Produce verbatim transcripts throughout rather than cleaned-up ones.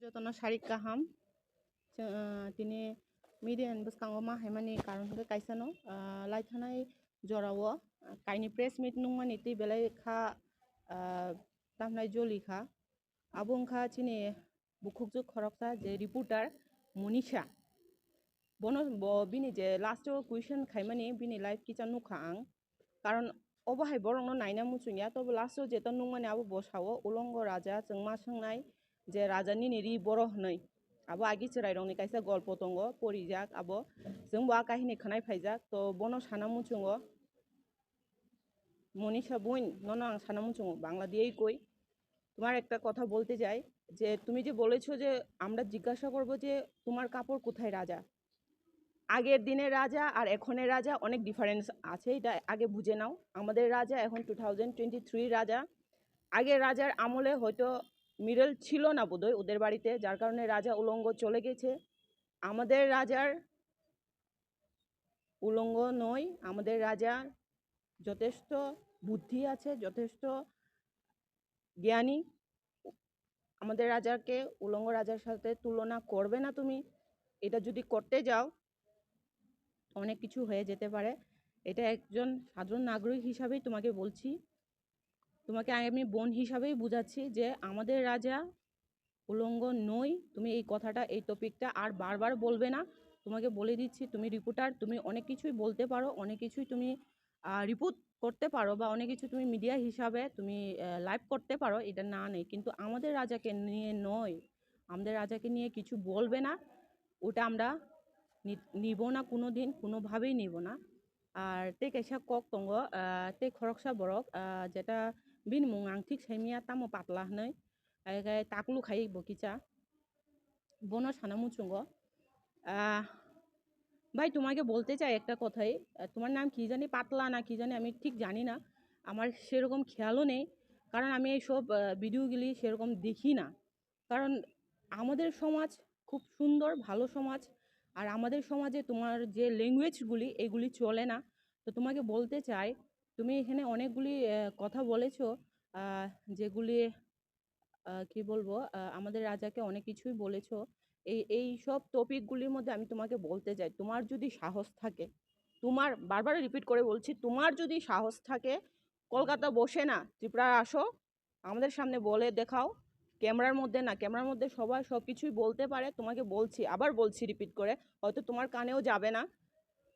Jotono sarik kaham. Chwng, ah, tini media ni bwskango ma haimani karon hwnkhe kaisano, ah, laithanai jorao, ah, kaini press meet nungmani tei belai kha, ah, tamhnai joli kha. Abo wngkha chini bukhukjwk khoroksa je reporter Monisha. Bono bo bini je last o question khaimani bini live kisa nukha ang. Karon obo hai borokno naina muchungya, tobo last o jeto nukmani abo bo sao, ulongo raja chwngma swngnai je raja nini ri boro hwnwi. Abo agi chwrairokni kaisa golpo tongo, porijak abo. Chwngbo a kahini khwnai phaijak, to bono sana muchungo. Monisha boin, nono ang sana muchungo, Bangla diyei koi. তোমার একটা কথা বলতে চাই যে তুমি যে বলেছো যে আমরা জিজ্ঞাসা করবো যে তোমার কাপড় কোথায় রাজা, আগের দিনের রাজা আর এখনের রাজা অনেক ডিফারেন্স আছে, এটা আগে বুঝে নাও। আমাদের রাজা এখন টু থাউজেন্ড টোয়েন্টি থ্রি রাজা। আগের রাজার আমলে হয়তো মিরর ছিল না বোধহয় ওদের বাড়িতে, যার কারণে রাজা উলঙ্গ চলে গেছে। আমাদের রাজার উলঙ্গ নয়, আমাদের রাজার যথেষ্ট বুদ্ধি আছে, যথেষ্ট জ্ঞানী। আমাদের রাজাকে উলঙ্গ রাজার সাথে তুলনা করবে না তুমি। এটা যদি করতে যাও, অনেক কিছু হয়ে যেতে পারে। এটা একজন সাধারণ নাগরিক হিসাবেই তোমাকে বলছি, তোমাকে আমি বোন হিসাবেই বুঝাচ্ছি যে আমাদের রাজা উলঙ্গ নই। তুমি এই কথাটা, এই টপিকটা আর বারবার বলবে না। তোমাকে বলে দিচ্ছি, তুমি রিপোর্টার, তুমি অনেক কিছুই বলতে পারো, অনেক কিছুই তুমি, আহ, রিপোর্ট করতে পারো বা অনেক কিছু তুমি মিডিয়া হিসাবে তুমি, আহ, লাইভ করতে পারো, এটা না নেই। কিন্তু আমাদের রাজাকে নিয়ে নয়, আমাদের রাজাকে নিয়ে কিছু বলবে না, ওটা আমরা নি-, নিব না কোনো দিন, কোনোভাবেই নিব না। Ar tei kaisa kok tongo, ah, tei khoroksa borok, ah, jeta bini mung ang thik saimanya, tamo patla hwnwi, ai khe taklu khai bo kisa, bono sana muchungo. Ah, ভাই, তোমাকে বলতে চাই একটা কথাই, আহ, তোমার নাম কি জানি, পাতলা না কি জানি, আমি ঠিক জানি না, আমার সেরকম খেয়ালও নেই, কারণ আমি এইসব, আহ, ভিডিওগুলি সেরকম দেখি না। কারণ আমাদের সমাজ খুব সুন্দর, ভালো সমাজ। আর আমাদের সমাজে তোমার যে ল্যাঙ্গুয়েজগুলি, এগুলি চলে না। তো তোমাকে বলতে চাই, তুমি এখানে অনেকগুলি, আহ, কথা বলেছো, আহ, যেগুলি, আহ, কি বলবো, আহ, আমাদের রাজাকে অনেক কিছুই বলেছো। এই, এই সব টপিকগুলির মধ্যে আমি তোমাকে বলতে চাই, তোমার যদি সাহস থাকে, তোমার, বারবার রিপিট করে বলছি, তোমার যদি সাহস থাকে, কলকাতা বসে না, ত্রিপুরা আসো, আমাদের সামনে বলে দেখাও, ক্যামেরার মধ্যে না, ক্যামেরার মধ্যে সবাই সব কিছুই বলতে পারে। তোমাকে বলছি, আবার বলছি রিপিট করে, হয়তো তোমার কানেও যাবে না,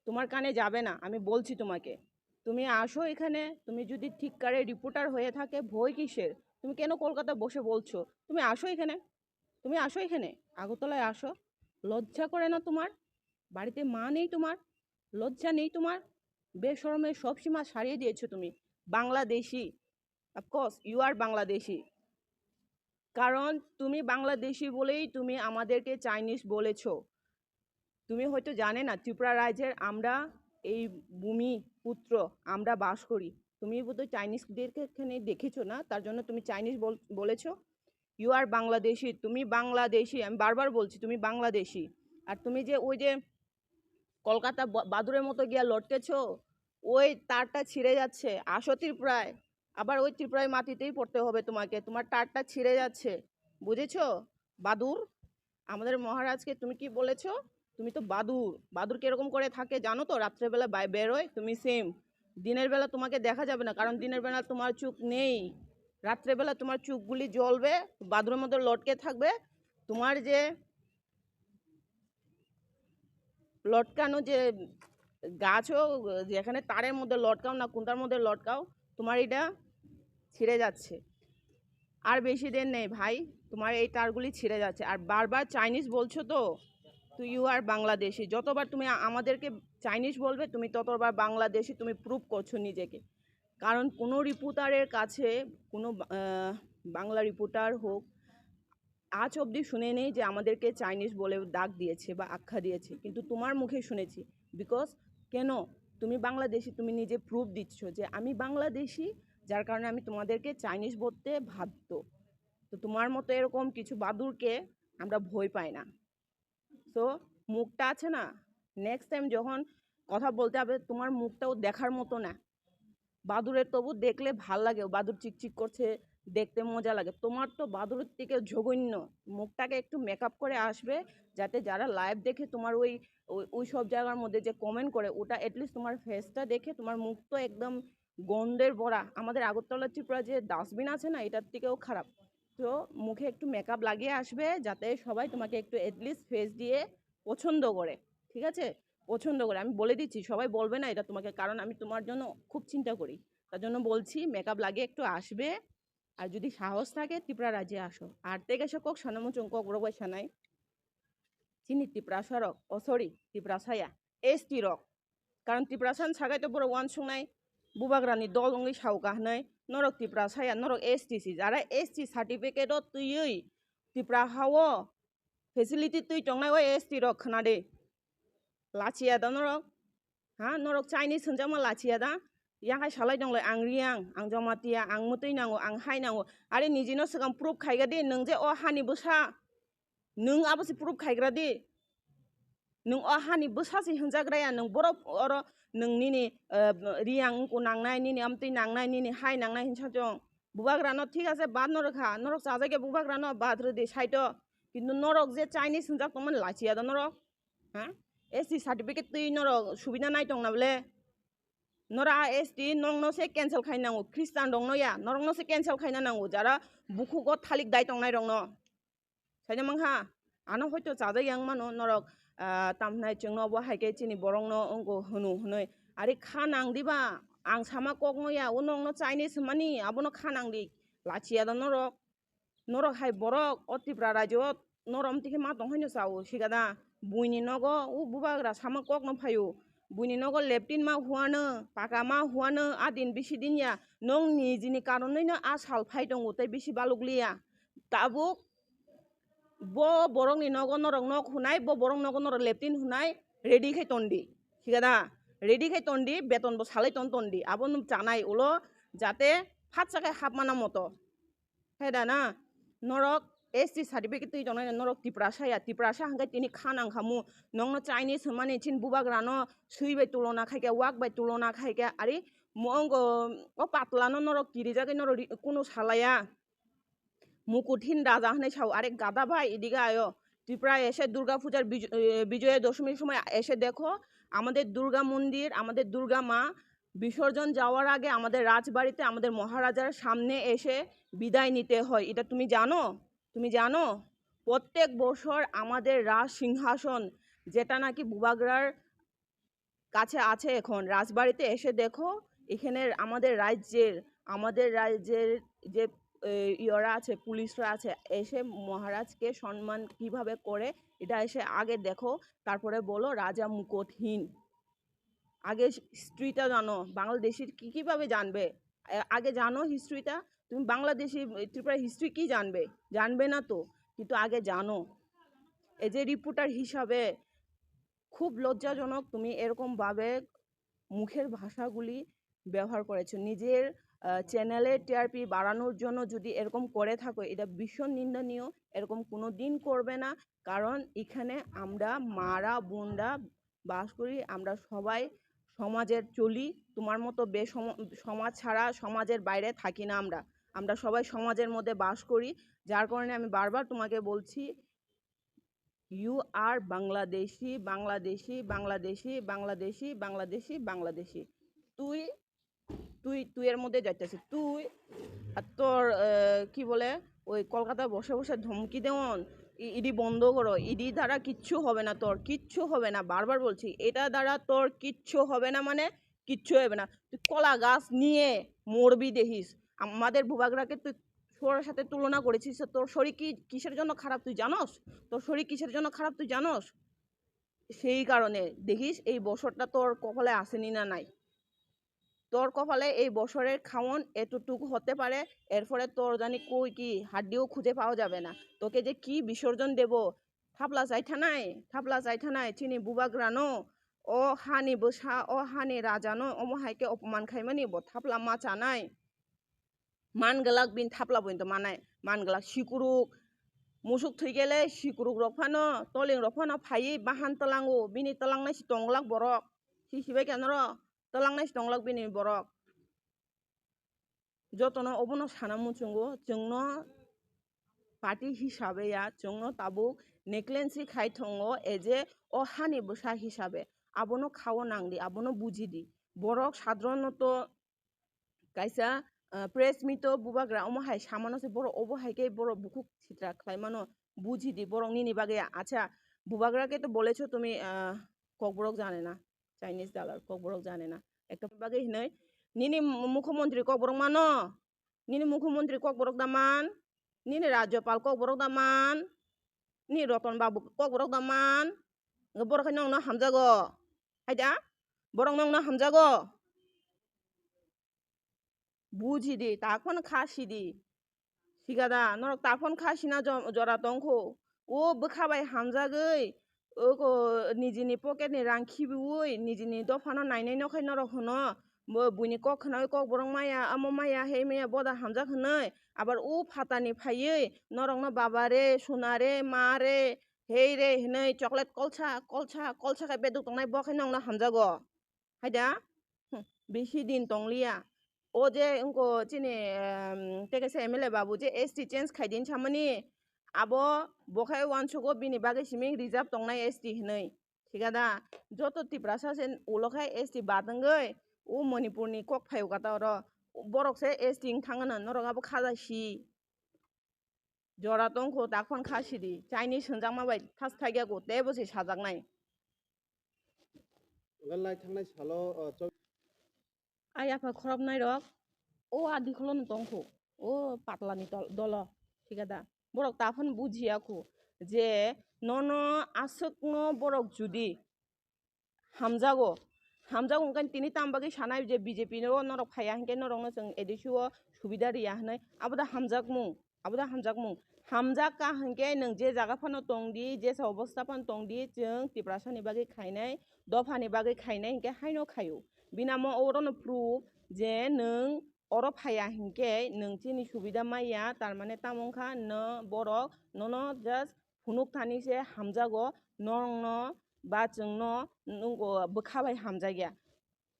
তোমার কানে যাবে না, আমি বলছি তোমাকে, তুমি আসো এখানে। তুমি যদি ঠিককারে রিপোর্টার হয়ে থাকে, ভয় কিসের? তুমি কেন কলকাতা বসে বলছো? তুমি আসো এখানে, তুমি আসো এখানে, আগরতলায় আসো। লজ্জা করে না তোমার? বাড়িতে মা নেই তোমার? লজ্জা নেই তোমার? বেশরমে সব সীমা ছাড়িয়ে দিয়েছো তুমি। Bangladeshi, of course you are Bangladeshi. কারণ তুমি বাংলাদেশি বলেই তুমি আমাদেরকে চাইনিজ বলেছো। তুমি হয়তো জানে না, ত্রিপুরা রাজ্যের আমরা এই ভূমি পুত্র, আমরা বাস করি। তুমি বোধহয় চাইনিজদেরকে এখানে দেখেছো না, তার জন্য তুমি চাইনিজ বল-, বলেছো। You are বাংলাদেশি, তুমি বাংলাদেশি, আমি বারবার বলছি তুমি বাংলাদেশি। আর তুমি যে ওই যে কলকাতা বা-, বাদুড়ের মতো গিয়া লটকেছো, ওই তারটা ছিঁড়ে যাচ্ছে। আসো ত্রিপুরায়, আবার ওই ত্রিপুরায় মাটিতেই পড়তে হবে তোমাকে, তোমার তারটা ছিঁড়ে যাচ্ছে, বুঝেছো? বাদুড়, আমাদের মহারাজকে তুমি কি বলেছো? তুমি তো বাদুড়। বাদুড় কিরকম করে থাকে জানো তো? রাত্রেবেলা বাই-, বেরোয়, তুমি সেম। দিনের বেলা তোমাকে দেখা যাবে না, কারণ দিনের বেলা তোমার চোখ নেই। রাত্রেবেলা তোমার চোখগুলি জ্বলবে, বাদুড়ের মতো লটকে থাকবে। তোমার যে লটকানো যে গাছও, যেখানে তারের মধ্যে লটকাও না, কুন্তার মধ্যে লটকাও, তোমার এটা ছিঁড়ে যাচ্ছে। আর বেশি দিন নেই ভাই, তোমার এই তারগুলি ছিঁড়ে যাচ্ছে। আর বারবার চাইনিজ বলছো তো, তো you are বাংলাদেশি। যতবার তুমি আ-, আমাদেরকে চাইনিজ বলবে, তুমি ততবার বাংলাদেশি, তুমি প্রুভ করছো নিজেকে। কারণ কোনো রিপোর্টারের কাছে, কোনো বা-, আহ, বাংলা রিপোর্টার হোক, আজ অবধি শুনে নেই যে আমাদেরকে চাইনিজ বলে ডাক দিয়েছে বা আখ্যা দিয়েছে, কিন্তু তোমার মুখে শুনেছি। বিকজ কেন? তুমি বাংলাদেশি, তুমি নিজে প্রুফ দিচ্ছ যে আমি বাংলাদেশি, যার কারণে আমি তোমাদেরকে চাইনিজ বলতে বাধ্য। তো তোমার মতো এরকম কিছু বাদুড়কে আমরা ভয় পাই না। সো মুখটা আছে না, নেক্সট টাইম যখন কথা বলতে হবে, তোমার মুখটাও দেখার মতো না। বাদুড়ের তবু দেখলে ভাল লাগে, বাদুড় চিকচিক করছে, দেখতে মজা লাগে। তোমার তো বাদুড়ের থেকে জঘন্য। মুখটাকে একটু মেকআপ করে আসবে, যাতে যারা লাইভ দেখে তোমার ওই, ওই, ওই সব জায়গার মধ্যে যে কমেন্ট করে, ওটা অ্যাটলিস্ট তোমার ফেসটা দেখে, তোমার মুখ তো একদম গন্ধের ভরা। আমাদের আগরতলা ত্রিপুরা যে ডাস্টবিন আছে না, এটার থেকেও খারাপ। তো মুখে একটু মেকআপ লাগিয়ে আসবে, যাতে সবাই তোমাকে একটু অ্যাটলিস্ট ফেস দিয়ে পছন্দ করে, ঠিক আছে? পছন্দ করে। আমি বলে দিচ্ছি, সবাই বলবে না এটা তোমাকে, কারণ আমি তোমার জন্য খুব চিন্তা করি। তার জন্য বলছি, মেকআপ লাগিয়ে একটু আসবে। আর যদি সাহস থাকে, ত্রিপুরা রাজ্যে আসো। Ar tei kaisa kok sana muchung, kok rok bai sanai. Chini Tiprasa rok, oh sorry, Tiprasa ya, S T rok. Karon Tiprasa ni sagai to borok uansuknai, bubagrani dol wngwi sao ka hwnwi, norok Tiprasa ya, norok S T si, jara S T certificate o twiwi Tipra hao facility twi tongnai o S T rok khna de. Lachiya da norok? Ha, norok Chinese hwnjakma lachiya da? Yang hai salai tong lai, ang Riang, ang Jamatia, ang mwtwi nango, ang hai nango. Are nijino swkang proof khaiga di, nwng je o hani bwsa, nwng abo se proof khaigra di. Nwng o hani bwsa se hwnjagra ya, nwng borok oro nwng nini, eh, Riang wngku nangnai, nini amtwi nangnai, nini hai nangnai hinsa chong. Bubagrano thik ase, bad no rwkha, norok chajakya bubagrano bad rwdi side o. Kintu norok je Chinese hwnjak tongmani lachiya da norok? Ha? S T certificate twi norok subida nai tongna bole? Norok a S T nokno se cancel khai nango, Christian rokno ya, norokno se cancel khaina nango, jara bukhugo thalik dai tongnai rokno. Saida mankha, ano hoito chajak yang mano norok, ah, tamhnai chwngno bo hai khe chini borokno wngko hwnu hwnwi. Are kha nang diba, ang sama kokno ya, o nokno Chinese hwnmani, abono kha nang di, lachiya da norok. Norok hai borok o Tripura rajyo o norok amtwi khe ma tong haino chao, sikada? Buini nogo o bubagra sama kokno phaio. Buini nogo leptin ma huano, paka ma huano, a din bisi din ya. Nong nijini karonwi no a sal phai tongo tei bisi baluk liya. Tabuk bo borokni nogo norok nok hunai, bo borok nogo norok leptin hunai, ready khai tondi. Sikada? Ready khai tondi, beton bo salai ton tondi. Abo no chanai ulo jate phatsa khai hap mana moto. Hai da na, norok S T certificate twi tongnai, norok Tiprasa ya, Tiprasa hwnkhe tini kha nang khamu, nokno Chinese hwnmani chini bubagrano swi bai tulona khaikhe, wak bai tulona khaikhe, ari mo-, ongo o patlano norok kirijagwi norok ri-, kunu salaya. Mukuthin raja hwnwi sao, are gada bhai, idige ayo, Tripura ese Durga pujar bij-, eh, Bijoya Dashomir somoy ese dekho, amader Durga mondir, amader Durga ma, বিসর্জন যাওয়ার আগে আমাদের রাজবাড়িতে আমাদের মহারাজার সামনে এসে বিদায় নিতে হয়, এটা তুমি জানো? তুমি জানো? প্রত্যেক বছর আমাদের রাজ সিংহাসন, যেটা নাকি বুবাগ্রার কাছে আছে এখন, রাজবাড়িতে এসে দেখো, এখানে আমাদের রাজ্যের, আমাদের রাজ্যের যে, এ, ইয়েরা আছে, পুলিশরা আছে, এসে মহারাজকে সম্মান কিভাবে করে, এটা এসে আগে দেখো, তারপরে বলো রাজা মুকুটহীন। আগে হিস্ট্রিটা জানো, বাংলাদেশির কি, কিভাবে জানবে? এ, আগে জানো হিস্ট্রিটা। তুমি বাংলাদেশি, ত্রিপুরা হিস্ট্রি কি জানবে? জানবে না তো, কিন্তু আগে জানো। এজ এ রিপোর্টার হিসাবে খুব লজ্জাজনক, তুমি এরকমভাবে মুখের ভাষাগুলি ব্যবহার করেছো। নিজের, আহ, চ্যানেলে টিআরপি বাড়ানোর জন্য যদি এরকম করে থাকো, এটা ভীষণ নিন্দনীয়। এরকম কোনো দিন করবে না, কারণ এখানে আমরা মারা বোনরা বাস করি, আমরা সবাই সমাজের চলি। তোমার মতো বেসম-, সমাজ ছাড়া সমাজের বাইরে থাকি না আমরা। আমরা সবাই সমাজের মধ্যে বাস করি, যার কারণে আমি বারবার তোমাকে বলছি, "You are Bangladeshi, Bangladeshi, Bangladeshi, Bangladeshi, Bangladeshi, Bangladeshi." তুই, তুই, তুই এর মধ্যে যাইতেছিস। তুই আর তোর, আহ, কি বলে, ওই কলকাতায় বসে বসে ধমকি দেওন, ই-, ইডি বন্ধ করো, ইডি দ্বারা কিচ্ছু হবে না তোর, কিচ্ছু হবে না। বারবার বলছি, এটা দ্বারা তোর কিচ্ছু হবে না, মানে কিচ্ছু হবে না। তুই কলা গাছ নিয়ে মরবি দেখিস। আমাদের ভূভাগরাকে তুই সৌরর সাথে তুলনা করেছিস, তোর শরীর কি, কিসের জন্য খারাপ তুই জানোস? তোর শরীর কিসের জন্য খারাপ তুই জানোস? সেই কারণে দেখিস এই বছরটা তোর কপালে আসেনি না নাই। তোর কপালে এই বছরের খাওন এতটুকু হতে পারে, এরপরে তোর জানি কই কি হাড্ডিও খুঁজে পাওয়া যাবে না। তোকে যে কি বিসর্জন দেব, থাপলা চাই থানায়, থাপলা চাই থানায়, চিনি বুবাগ্রানো, ও হানি বসা, ও হানি রাজানো, অমহাইকে অপমান খাইমানি ব থাপলা মা চানায়। Man glak bini thapla bo hinto manai, man glak sikuruk, musuk thwi gele sikuruk rok phano, toling rok phano phaiwi bahan twlango, bini twlangnai si tong glak borok, si sibai khe norok twlangnai si tong glak bini borok. Jotono obono sana muchungo, chwngno party hisabe ya, chwngno tabuk negligence khai thongo, eje o hani bwsa hisabe. Abono khao nangdi, abono bujidi. Borok sadronoto kaisa, ah, press meet o bubagra omo hai samano se borok obo hai khe borok bukhuk sitra khlai mano, bujidi borok nini bagwi. Acha, bubagra ke to bolecho tumi, ah, kokborok jane na, Chinese dalar kokborok jane na. Ekta bagwi hinoi, nini mu-, mukhyamantri kokborok mano, nini mukhyamantri kokborok da man, nini rajyapal kokborok da man, nini Roton Babu kokborok da man, borok hai nongno hamjago. Haida? Borok nongno hamjago. Bujidi, tak phano kha sidi. Sikada, norok tak phano kha sina jo-, jora tongkho. O bwkha bai hamjagwi, o ko nijini pocket ni rang khibiui, nijini dophano nainai nokhai norok hwno. Bo buini kok khnaui kok borok maya, amo maya, hei maya, boda hamjak hwnwi. Abar o phatani phaiwi, norokno baba re, suna re, ma re, hei re hwnwi chocolate kolsa, kolsa, kolsa khe beduk tongnai bo khe nongno hamjago. Haida? Hmm, bisi din tongliya. O je wngko chini, em, tei kaisa M L A babu je S T change khai din samani, abo bo khai uansugo bini bagwi simi reserve tongnai S T hinwi. Thikada? Joto Tiprasa se ulo khai S T bad wngwi, o Manipurni kok phaio kata oro, borok se S T wng thangana, norok abo khaja si. Jora tongkho, tak phano kha sidi. Chinese hwnjakma bai thas thaiya kho, teibo se sajaknai. Hwnba lai thangnai salo, o, chok- Ai apha khoroknai rok, o a dikholo no tongkho, o patlani tol-, dolo, thikada. Borok ta phano bujiya kho je nono aswkno borok judi hamjago. Hamjago hwnkhe tini tamo bagwi sanai je B J P o norok phaiya hinkhe norokno chwng A D C o subida riya hinwi. Abo da hamjakmung, abo da hamjakmung. Hamjak ka hinkhe nwng je jaga phano tongdi, jesa obosta phano tongdi, chwng Tiprasani bagwi khainai, dophani bagwi khainai hinkhe haino khaio. Binamo orono proof je nwng oro phaiya hinkhe nwng chini subida maiya, tar mane tamo wngkha no borok nono just phunuk thani se hamjago, norokno ba chwngno nungo bwkha bai hamjakya.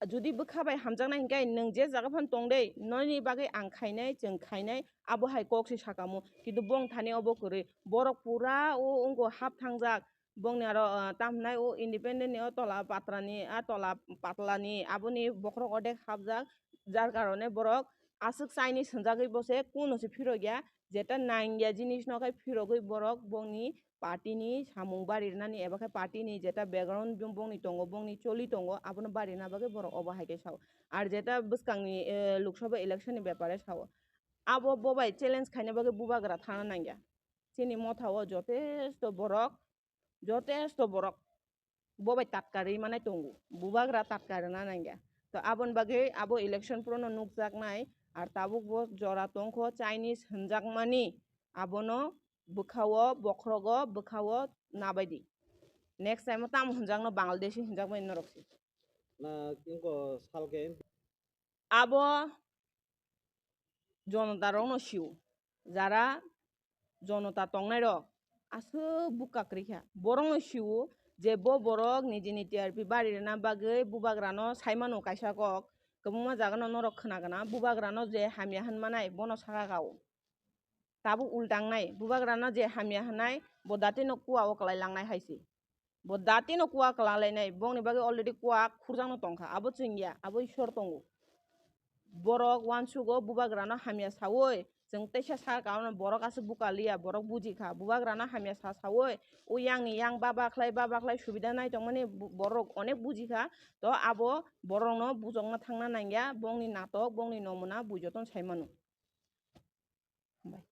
Judi bwkha bai hamjaknai hinkhe nwng je jaga phano tong de, noini bagwi ang khainai, chwng khainai, abo hai kok se sakamu. Kintu bong thani obo kwrwi, borok pura o wngko hap thangjak, bongni aro, ah, tamhinai o independent ni o tola patrani, a tola patlani, aboni bokhorok odek hapjak, jar karone borok aswk Chinese hwnjagwi bo se kuno se phirokya, jeta nangya jinis no khai phirogwi borok bongni party ni samung bari rwnani eba khe party ni jeta background bong-, bongni tongo, bongni choli tongo, abono bari rwna bagwi borok obo hai khe sao. Ar jeta bwskangni, eh, Lok Sabha election ni bepare sao, abo bo bai challenge khaina bagwi bubagra thana nangya. Chini motha o jotesto borok, jotesto borok bo bai tatkari manai tongo, bubagra tatkari na nangya. To aboni bagwi abo election pro no nukjaknai, ar tabuk bo jora tongkho Chinese hwnjakmani, abono bwkhao, bokhorogo, bwkhao nabaidi. Next time o tamo hwnjakno Bangladeshi hwnjakmani norok se. Na, ingko salke. Abo jonota rokno sio, jara jonota tongnai rok aswk bukak rikha, borokno sio je bo borok nijini T R P bari rwna bagwi bubagrano saimano kaisa kok, kwbangma jagano norok khna gana, bubagrano je hamya hwnmanai bono saka kao. Tabuk ultangnai, bubagrano je hamya hwnai, bo datino kua o kwlai langnai hai se. Bo datino kua kwlai lainai, bongni bagwi already kua khurjakno tongkha, abo chwngya, abo Ishwar tongo. Borok uansugo bubagrano hamya saui, chwng teisa saka ono borok aswk buka liya, borok bujikha, bubagrano hamya sa saui, o yangni yang baba khlai, baba khlai subida nai tongmani bo-, borok onek bujikha, to abo borokno bujokna thangna nangya, bongni natok, bongni nomuna bui jotono saimano. Hambai.